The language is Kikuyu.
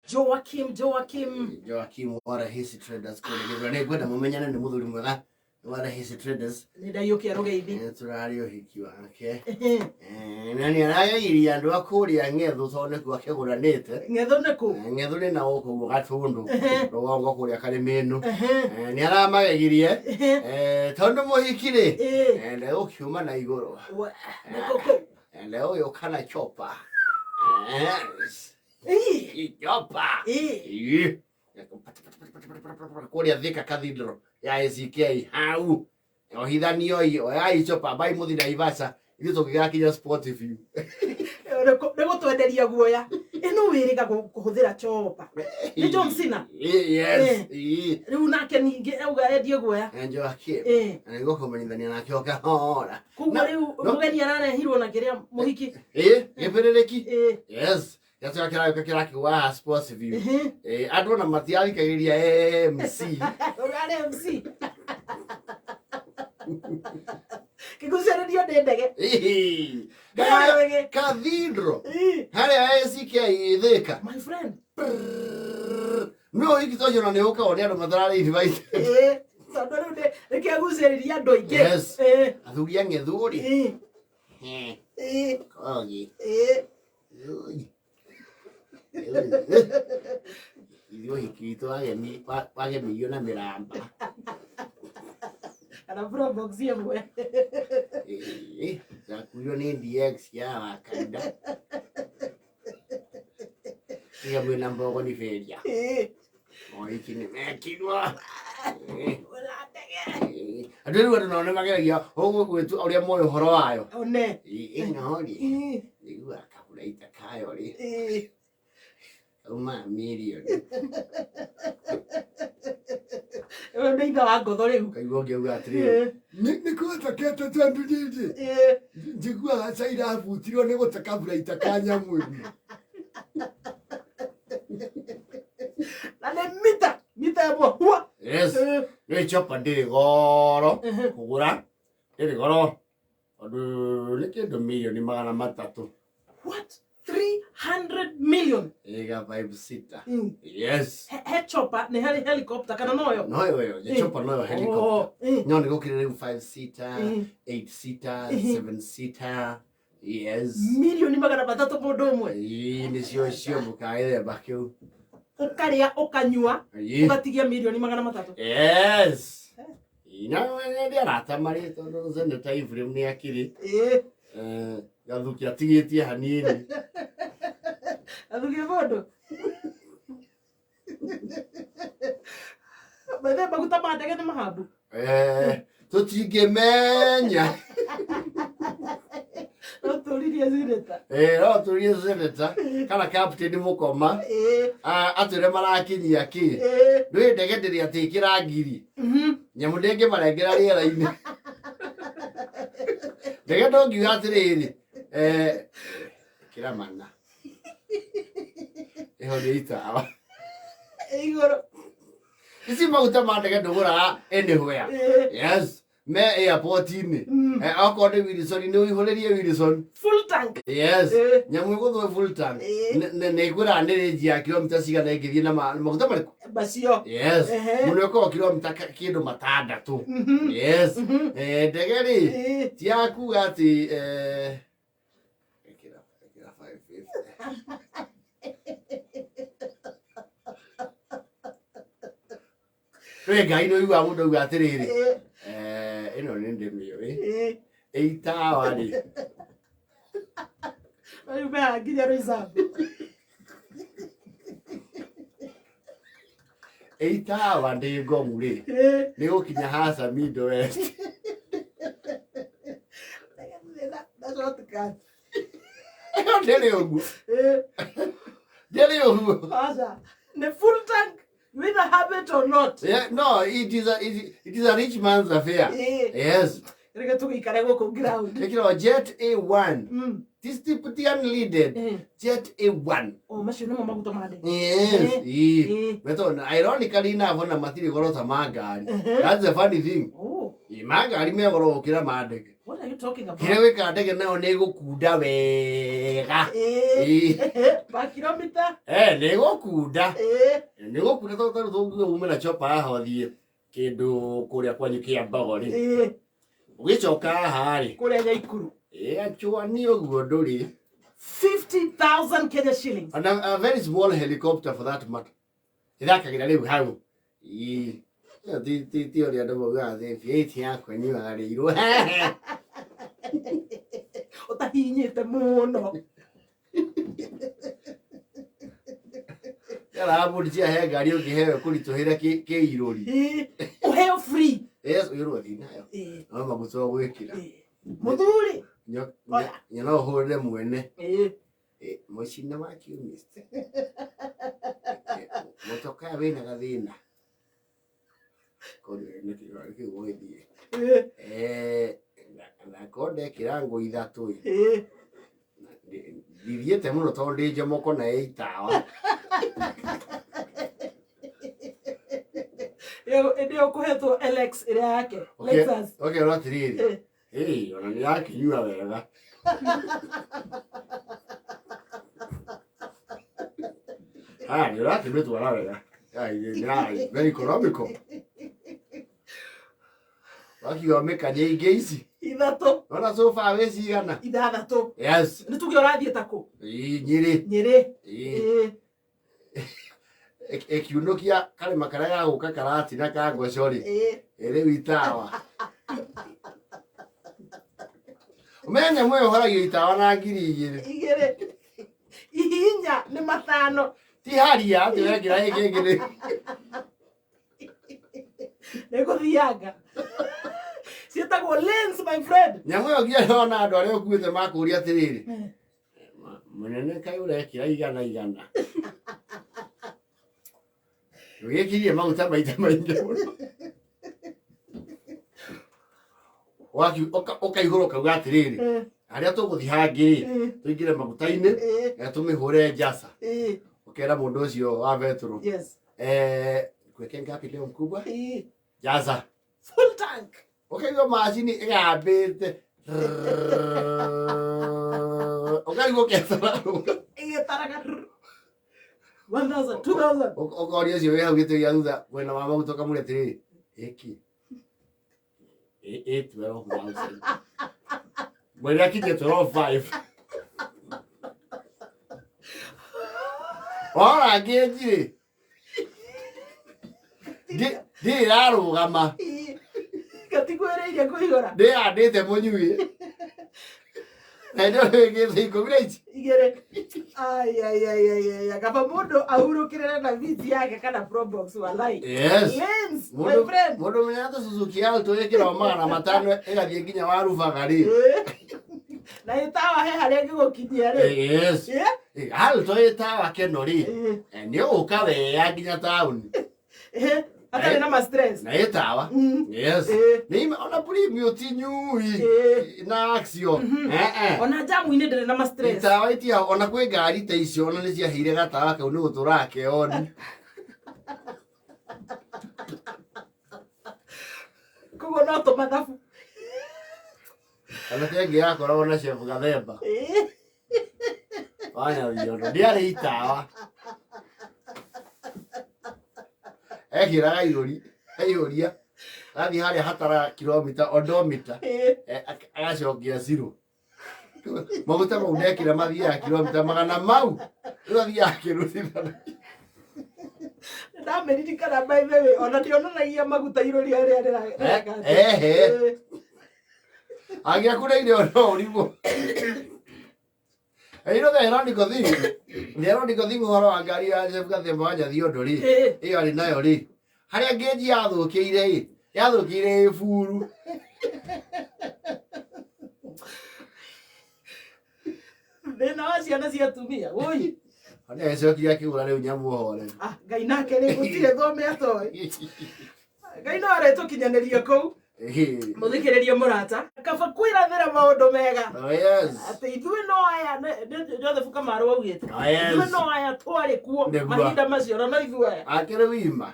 Joakim Joakim. Joakim wa Rahisi Traders kũrĩa Gĩthũrai. Nĩ ngwenda mũmenyane nĩ mũthuri mwega wa Rahisi Traders. Nĩ ndaiũkia rũgeithi. Nĩ tũrarĩ ũhiki wake. Na nĩ aragegirie andũ a kũrĩa Ng'ethũ tondũ nĩkuo akĩgũranĩte. Ng'ethũ nĩ kũ? Ng'ethũ nĩ na gũkũ ũguo Gatũndũ, rũgongo kũrĩa Karĩmĩnũ. Nĩ aramagegirie tondũ mũhiki rĩ, ndegũkiuma na igũrũ. Nĩ kũ kũu? Ndegũgĩũka na chopa. Chopper. Kũrĩa Thika Cathedral ya ACK hau ohithanioi oyai chopper ambai mũthi Naivasha ithuĩ tũngĩgakinya Sport View. Nĩ gũtwenderia guoya. Ĩno wĩrĩga kũhũthĩra chopper. Nĩ John Cena. Yes. Rĩu nake ningĩ auga endie guoya. Joakim. Nĩguo kũmenyithania nake o kahora. Koguo rĩu mũgeni ararehirwo na kĩrĩa mũhiki. Gĩbĩrĩrĩki. Yes. Gĩatuĩka kĩragĩũka kĩrakĩgwa haha Sports View. Andũ ona matiathikagĩrĩria MC. Ũrarĩ MC. Kĩgucĩrĩrio nĩ ndege. Harĩa Cathedral. Harĩa ACK Thika. My friend. No ũhiki ta ũcio ona nĩ ũkagwo nĩ andũ matararĩ invited. Tondũ rĩu nĩkĩagucĩrĩria andũ aingĩ. Yes. Athuri a ng'ethu rĩ. Kogi. Ithuĩ ũhiki witũ wagemirio na mĩramba. Kana probox ĩmwe. Yakuirwo nĩ DX ya Wakanda. Tiga mwĩna mbogo nĩ beria. Mohiki nĩ mekirwo. Andũ rĩu andũ nao nĩ mageragia ũguo gwĩtua ũrĩa moĩ ũhoro wayo. One. Ĩno rĩ, nĩguo kaburaita kayo rĩ, kauma mirioni. Ũyũ nĩ ithe wa ngotho rĩu. Kaigua ũngĩauga atĩrĩrĩ, Nĩ kũhotekete tondũ rĩrĩ njiguaga ca irabutirwo nĩ gũte kaburaita ka nyamũ ĩmwe. Na nĩ mita mita ĩmwe hua. Yes, nĩ chopper ndĩrĩ goro kũgũra, ndĩrĩ goro tondũ nĩ kĩndũ mirioni 300. What? 300 million. Ĩga five seater. Yes. He chopper nĩ harĩ helicopter kana noyo? Noyo ĩyo, mm. chopper noyo helicopter. Oh. No nĩ gũkĩrĩ rĩu five seater, eight seater, seven seater. Yes. Mirioni 300 mũndũ ũmwe. Ĩĩ nĩcio cio mũkagĩthemba kĩu. Ũkarĩa ũkanyua ũgatigia mirioni 300. Yes. Na nĩ arata marĩ tondũ Senator Ephraim nĩ akĩrĩ. Gathuki atigĩtie hanini. Gathuki mũndũ. Bethe maguta ma ndege nĩ mahambu. Tũtingĩmenya. No tũririe senator. No tũrie senator kana captain Mũkoma atwĩre marakinyia kĩ. Ndũĩ ndege ndĩrĩ atĩ ĩkĩra ngiri. Nyamũ ndĩngĩmarengera rĩera-inĩ. Ndege ndũngiuga atĩrĩrĩ, ĩkĩra mana. Ĩhorie itawa. Igũrũ. Ici maguta ma ndege ndũgũraga anywhere. Yes. Me airport-inĩ. Okorwo nĩ Wilson nĩ ũihũrĩrie Wilson. Full tank. Yes. Nyamũ ĩgũthwe full tank. Nĩ ĩkwĩraga nĩ range ya kilomita cigana ĩngĩthiĩ na maguta marĩkũ? Macio. Yes. Mũno ĩkoragwo kilomita kĩndũ matandatũ. Yes. Ndege rĩ, ti ya kuga atĩ ĩkĩra 550. We Ngai nĩ ũiguaga mũndũ auga atĩrĩrĩ, ĩno nĩ ndĩmĩũĩ, ĩitawa rĩ. Rĩu meha nginya reserve. Ĩitawa ndĩ ngomu rĩ, nĩ gũkinya haca Middle West. Na shortcut. Ĩyo ndĩrĩ ũguo. Ndĩrĩ ũguo. Aca. Nĩ full tank whether have it or not. Yeah, no, it is a rich man's affair. Yes. Reke tũgĩikare gũkũ ground. Ĩkĩrwo Jet A1. Ti ti unleaded. Jet A1. Oh, macio nĩmo maguta ma ndege. Yes. Beto na ironically enough ona matirĩ goro ta ma ngari. That's the funny thing. Oh. Ĩ, ma ngari me goro gũkĩra ma ndege. What are you talking about? Kĩrĩa wĩkaga ndege nayo nĩ ĩgũkunda wega. Ĩĩ. Ĩĩ. Pa kilomita. Eh, nĩ ĩgũkunda. Ĩĩ. Nĩ ĩgũkunda tondũ tarĩu tũngiuga ume na chopa haha ũthiĩ kĩndũ kũrĩa kwanyu kĩa mbogo rĩ. Ĩĩ. Ũgĩcoka haha rĩ. Kũrĩa Nyaikuru. Ĩ achua ni ũguo ndũrĩ. 50,000 Kenya shillings. And a very small helicopter for that matter. Ĩthakagĩra rĩu hau. Ĩĩ. Ĩyo ti ũrĩa andũ maugaga atĩ V8 yakwa nĩyarĩirwo. Ũtahinyĩte mũno. Yara cia he ngari ũngĩheo kũritũhĩra kĩirũri. Ĩĩ. Ũheo free. Yes, ũyũrwo thiĩ nayo. Ĩĩ. No maguta ũgwĩkĩra. Ĩĩ. Mũthuri. Oya. Nya no ũhũrĩre mwene. Ĩĩ. Mũcina wa chemist. Mũtokaa wĩna gathĩna. Koguo nĩkĩo kĩu ũgĩthiĩ. Ĩĩ. Na korwo ndekĩra ngũ ithatũ ĩ. Ĩĩ. Ndithiĩte mũno tondũ ndĩ njomoko na ĩ itawa. Ĩyo ĩndĩ ũkũhetwo LX ĩrĩa yake. Lexus. Ũkerwo atĩrĩrĩ. Ĩĩ. Ĩ, ona nĩ yakĩnyua wega. Haya, nĩ ũrakĩmĩtwara wega. Ai, very economical. Wakiuga mĩkanye ingĩ ici. Ithatũ. Ona sofa wĩ cigana? Ithathatũ. Yes. Nĩ tuge ũrathiĩ ta kũ? Ĩ, Nyĩrĩ. Nyĩrĩ. Ĩ, Ĩĩ. Ĩkiunũkia karĩma karĩa gagũka karatina ka ngoco rĩ. Ĩĩ. Ĩrĩu itawa. Ũmenye nyamũ ĩyo ũhoragio itawa na 2,000. Igĩrĩ. Ihinya nĩ matano. Ti haria atĩ wekĩra ĩngĩ ĩngĩ nĩ. Nĩ gũthianga. Ciĩtagwo lanes my friend. Nyamũ ĩyo nginya ndona andũ arĩa ũkuĩte makũria atĩrĩrĩ. Mũnene kaĩ ũrekĩra igana igana. Ũgĩkirie maguta maita maingĩ mũno. Ũkaihũra ũkauga atĩrĩrĩ. Harĩa tũgũthiĩ hangĩ rĩ, tũingĩre maguta-inĩ, na tũmĩhũre njasa. Ĩĩ. Ũkera mũndũ ũcio wa betũrũ. Yes. Kuweke ngapi leo mkubwa? Ĩĩ. Jaza. Full tank. Ũkaigua macini ĩgambĩte. Ũkaigua ũkĩetara. Ĩgĩtaraga. 1000, 2000. Ũkoria ũcio wĩ hau gĩtĩ gĩa thutha mwena wa maguta ũkamũria atĩrĩrĩ, ĩkĩ? Ĩ 12,000. Mwene akinyie 12,500. Wora ngĩnji rĩ. Ndirĩ ĩrarũgama. Ĩĩ. Gatikwĩrĩirie kũihũra. Ndĩyandĩte mũnyui. Na ndio wĩkĩte ikũmi na ici. Igĩrĩ. Ai ai ai ai ai. Kaba mũndũ ahurũkĩrĩre na viti yake kana Probox walai. Yes. Lanes, my Mũndũ friend. mũndũ menya atĩ Suzuki Alto ĩkĩragwo 500 ĩgathiĩ nginya Warubaga rĩ. Ĩĩ. Na ĩtawa he harĩa ĩngĩgũkinyia rĩ. Yes. Ĩĩ. Alto ĩtawa keno rĩ. Ĩĩ. Nĩ ũgũka wega nginya taũni. Ĩĩ. Hatarĩ na ma stress. Na ĩtawa. Yes. Ĩĩ. Nĩ ima ona premium ti nyui. Ĩĩ. Na Axio. Eh eh. Ona jamu-inĩ ndĩrĩ na ma stress. Itawa itia ona kwĩ ngari ta icio ona nĩ ciaheire gatawa kau nĩ gũtũraga keoni. Koguo no tũmathabu. Kana tengĩ yakoragwo na Chef Gathemba. Ĩĩ. Wanyabiondo ndĩarĩ itawa. Ekĩraga irũri, aihũria. Athiĩ harĩa hatara kilomita odomita Ĩĩ. agacokia zero. Maguta mau ndekĩra mathiaga kilomita magana mau. Rĩu athiaga akĩrutithanagia. Ndamĩririkana by the way ona ndionanagia maguta irũri harĩa rĩreka. Ehe. Angĩakũreire no ũrimũ. You know the ironical thing, the ironical thing ũhoro wa ngari ya Jeff Gathemba wa Nyathiondo rĩ, Ĩĩ. ĩyo arĩ nayo rĩ, harĩa ngĩnji yathũkĩire ĩ, yathũkĩire ĩ buru. Thĩna wa ciana cia atumia. Woi. Harĩa agĩcokire akĩgũra rĩu nyamũ horeri. Ah, Ngai nake rĩ gũtirĩ thome atoĩ. Ngai no arĩtũkinyanĩria kũu. Mũthikĩrĩrie mũrata. Kaba kwĩrathĩra maũndũ mega. Oh yes. Atĩ ithuĩ no aya nĩ Joseph Kamaru augĩte. Oh yes. Ithuĩ no aya twarĩ kuo Nĩguo. mahinda macio na no ithuĩ aya. Akĩrĩ wima.